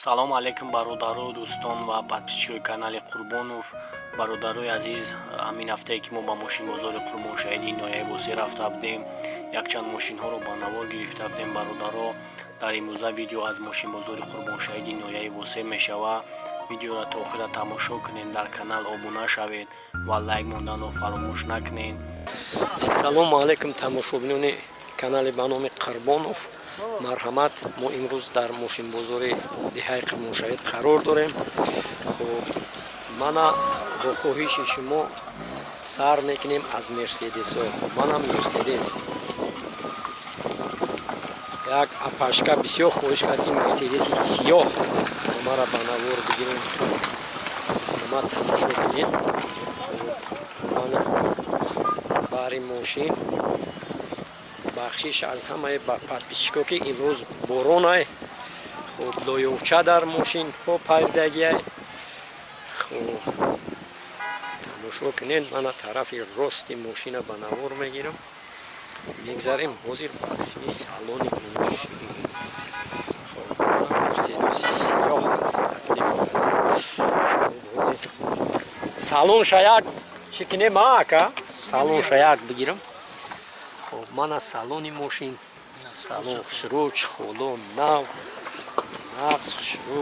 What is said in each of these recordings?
Салому алейкум, бародару, дӯстон ва подписчикои канали Қурбонов. Бародарои азиз, ҳамин ҳафтае, ки мо ба мошинбозори Қурбоншаҳиди ноҳияи Восеъ рафта будем, якчанд мошинҳоро ба навор гирифта будем. Бародаро, дар имрӯза видео аз мошинбозори Қурбоншаҳиди ноҳияи Восеъ мешавад. Видеоро то охира тамошо кунед, дар канал обуна шавед ва лайк монданро фаромӯш накунед. Ассалому алайкум, тамошобинони канали ба номи Қурбонов. Марҳамат, мо имрӯз дар мошинбозори деҳаи Қурбоншаҳид қарор дорем. Хуб, мана бо хоҳиши шумо сар мекунем аз Мерседесо. Мана Мерседес. Як апашка бисёр хоҳиш кард, ки Мерседеси сиёҳ мара ба навор бигирем. Ма тамошо кунед. Мана бари мошин. Бахшиш аз ҳамаи подписчико, ки имрӯз боронай. Хуб, лоёвча дар мошинҳо пайдагиай. Хуб, тамошо кунед, мана тарафи рости мошина ба навор мегирам. Мегзарем ҳозир ба қисми салони мошин. Мерседеси сиёҳ. Ҳозир салонша як чӣ кунем, ака? Салонша як бигирам. Хуб, мана салони мошин. Салон хушрӯ, чехоло нав, нағз, хушрӯ.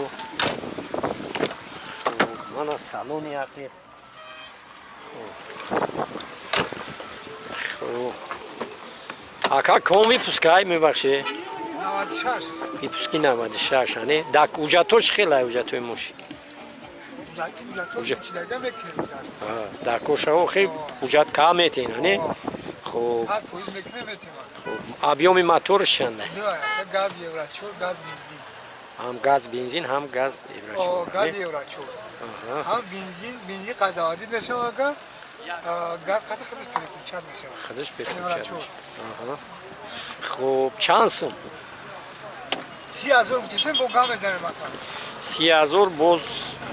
Хуб, мана салони ақиб. Хуб, ака, ком выпускай, мебахшед? Выпуски 96, ане? Дак ҳуҷҷатҳо чӣ хелай, ҳуҷҷатҳои мошин? Дар кошаҳо хел ҳуҷҷат кам метен, ане? Хуб, объёми моторш чанда? Газ евро 4, газ бензин. Ҳам газ бензин, ҳам газ евро. О, газ евро 4. Ҳам бензин, бензин қазаводит мешавад, ага, газ қати худаш переключать мешавад. Худаш переключать. Хуб, чанд сум? 30 000 гуфтесем, бо гам мезанем, ака. 30 000, боз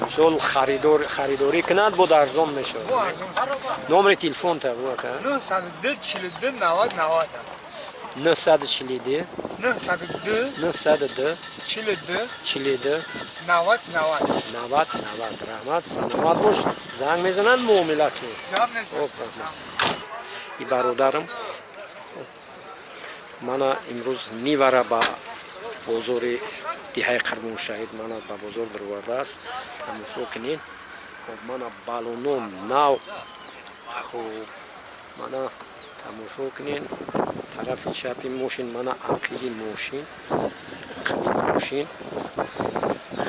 мисол харидорӣ кунад, бо арзон мешавад. Бо арзон. Номери телефон та бу, ака. 902 42 90 90. 942. 902. 902. 42. 42. 90 90. 90 90. Раҳмат, саломат бош. Занг мезананд, муомила кунед. Гап нест. Хоб, раҳмат. И бародарам мана имрӯз Нивара ба бозори деҳаи Қурбоншаҳид мана ба бозор бировардааст. Тамошо кунед. Хоб, мана балоно нав. Хуб, мана тамошо кунед, тарафи чапи мошин, мана ақиби мошин, ақиби мошин.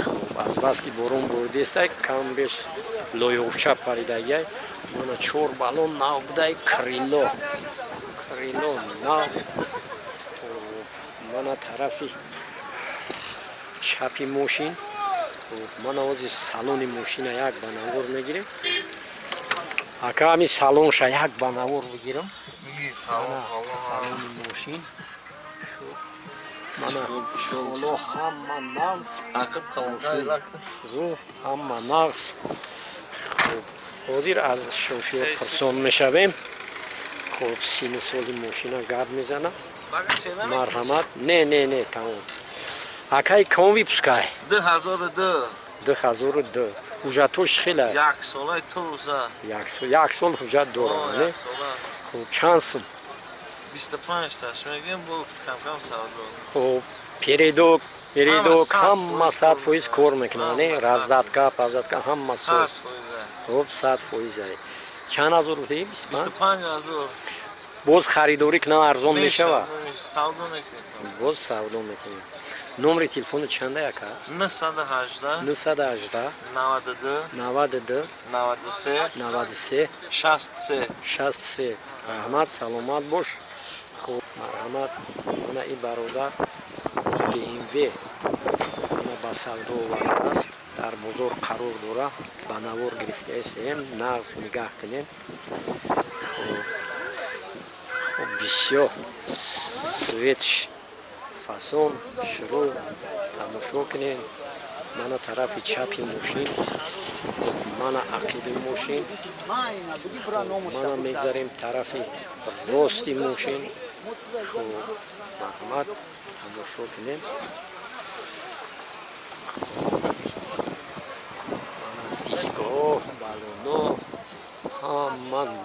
Хуб, азбаски борон боридестай, кам беш лоёвча паридагиай. Мана чор балон нав будай, крыло нав. Хуб, мана тарафи чапи мошин. Хуб, мана ҳозир салони мошина як ба навор мегирем. Ака, ҳами салонша як ба навор бигирам. Салони мошин, мана ҳоло ҳама нав, рӯ ҳама нағз. Хуб, ҳозир аз шофёр пурсон мешавем. Хуб, сину соли мошина гап мезанам. Марҳамат. Не, не, не, тамом. Акай, ком выпускай? 2002. 2002. Ҳуҷҷатҳош хела? Як солаи тоза. Як сол ҳуҷҷат дорам, не? Хуб, чанд сум? 25 таш мегем, бо камкам савдо. Хуб, передок, передок ҳама 100% кор мекунад, не? Раздатка, паздатка ҳама соз. Хуб, 100% ай. Чанд ҳазор гуфтӣ? 25 000. Боз харидорӣ кунам, арзон мешавад? Савдо мекунем. Боз савдо мекунем. Номери телефону чанда, ака? 918. 918. 92. 92. 93. 93. 63. 63. Раҳмат, саломат бош. Хуб, марҳамат, мана ин бародар БМВ мана ба савдо овардааст, дар бозор қарор дора, ба навор гирифтаестем. Нағз нигаҳ кунем. Хуб, бисёр светш фасон, шурӯъ. Тамошо кунем, мана тарафи чапи мошин, мана ақиби мошин. Мана мегзарем тарафи рости мошин. Хуб, марҳамат, тамошо кунем.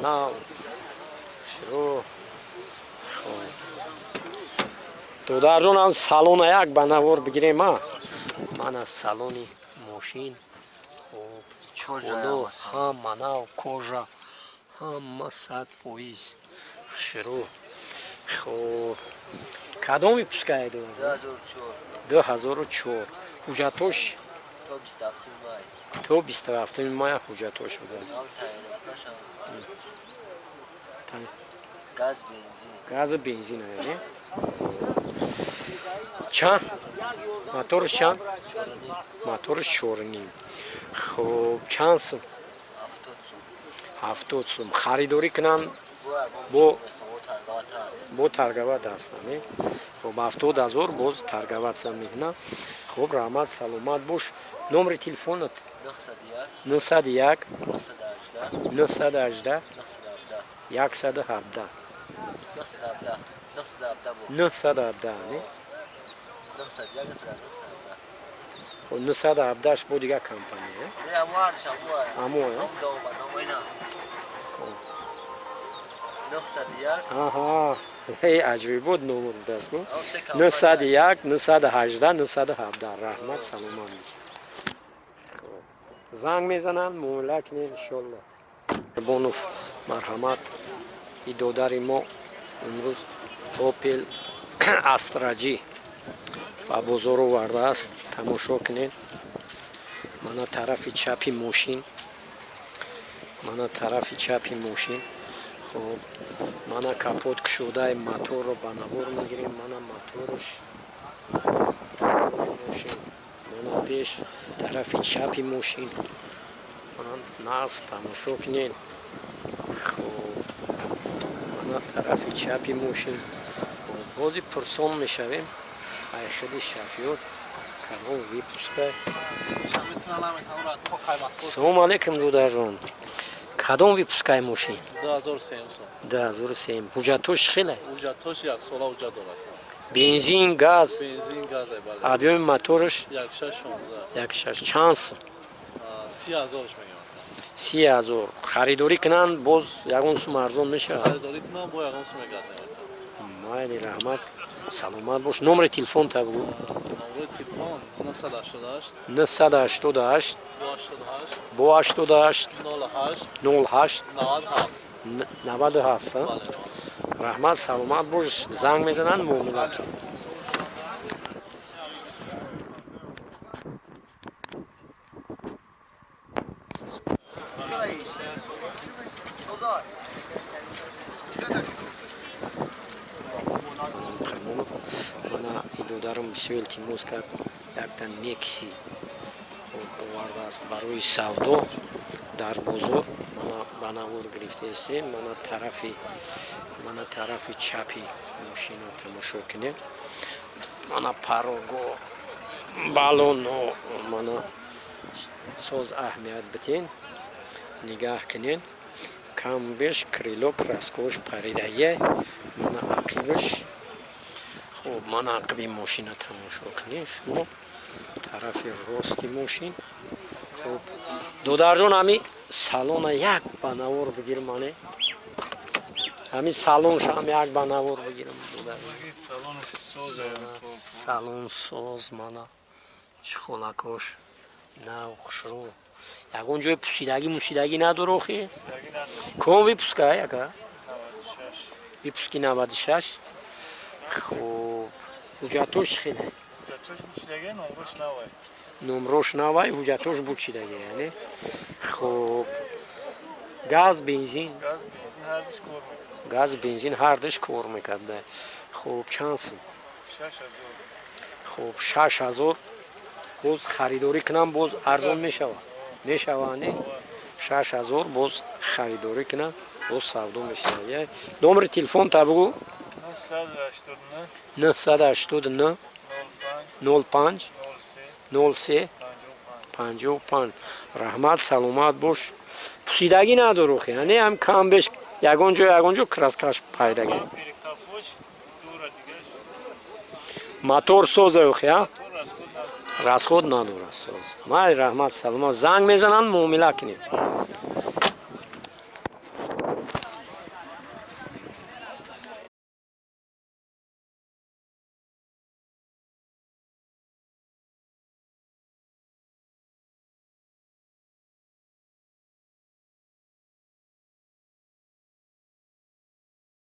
Нав шуро. Додарҷон, ам салона як ба навор бигирем, а? Мана салони мошин. Хоб, боло ҳама нав, кожа ҳама 100%, хушрӯ. Хоб, кадом выпускае? 2004. Ҳуҷҷатош то 27 мая ҳуҷҷатош шудааст. Газу бензин не? Чанд моторш? Чанд моторш? Чорним. Хоб, чанд сум? 70 сум. Харидорӣ кунанд, бо торговать аст, не? Хоб, 70 000, боз торговаться мекунад. Хоб, раҳмат, саломат бош. Номери телефонат? 901 918 117 917, не? 917 бо дигар компания амо. Аҳа, аҷоибот номер будааст ку. 901 918 917. Раҳмат, саломат. Занг мезананд, муомила кунед, иншолло. Бонуф, марҳамат. И додари мо имрӯз Опел Астра Ҷи ба бозор овардааст, тамошо кунед. Мана тарафи чапи мошин, мана тарафи чапи мошин. Хоб, мана капот кушодаи, моторро ба навор мегирем. Мана моторш, мошин, мана пеш тарафи чапи мошин нас тамошо кунед. Хоб, мана тарафи чапи мошин. Бози пурсон мешавем ай худи шофёр, кадом выпуска. Салому алейкум, додарҷон. Кадом выпускаи мошин? 2003. 2003. Ҳуҷҷатош хеле? Ҳуҷҷатош як сола ҳуҷҷат дорад. Бензин, газ? Бензин, газ, бале. Объёми мотораш? 1.6 16. 1.6. Чанд сум? 30 000-ш мегӯям. 30 000. Харидорӣ кунанд, боз ягон сум арзон мешавад? Харидорӣ кунам, бо ягон сум мегардем. Майли, раҳмат, саломат бош. Номери телефон та бугӯ. Номери телефон 988. 988. 88. Бо 88. 08. 08. 97. 97. Бале. Раҳмат, саломат бош. Занг мезананд, муомила кун. Қурбонов, мана и додарам бисёр илтимос кард, якта Некси овардааст барои савдо дар бозор. Мана ба навор гирифтаистем. Мана тарафи чапи мошина тамошо кунед. Мана порого, балоно, мана соз, аҳамият битен, нигаҳ кунед. Кам беш крыло краскош паридагия. Мана ақибаш. Хуб, мана ақиби мошина тамошо кунед шумо, тарафи рости мошин. Хуб, додарҷон, ҳами салона як ба навор бигир. Мане ҳами салоншам як ба навор бигирам, додарҷон. Салон соз, мана чхолакош нав, хушрӯ, ягон ҷои пусидагӣ мусидагӣ надор охи. Ком выпуска, яка выпуски 96. Хуб, ҳуҷҷатош хеле? Номрош навай, ҳуҷҷатош бучидаги, яъне. Хуб, газ, бензин? Газ, бензин ҳардуш кор мекарда. Хуб, чанд сум? Хуб, 6000. Боз харидорӣ кунам, боз арзон мешавад? Мешавад, не? 6000, боз харидорӣ кунам, боз савдо мешавад. Номери телефон та бугӯ. 989 05 03 55. Раҳмат, саломат бош. Пусидагӣ надор охи, не? Ҳам кам беш ягон ҷо, ягон ҷо краскаш пайдаги. Мотор соза охи, а расход надорад, соз. Май, раҳмат, саломат. Занг мезананд, муомила кунед.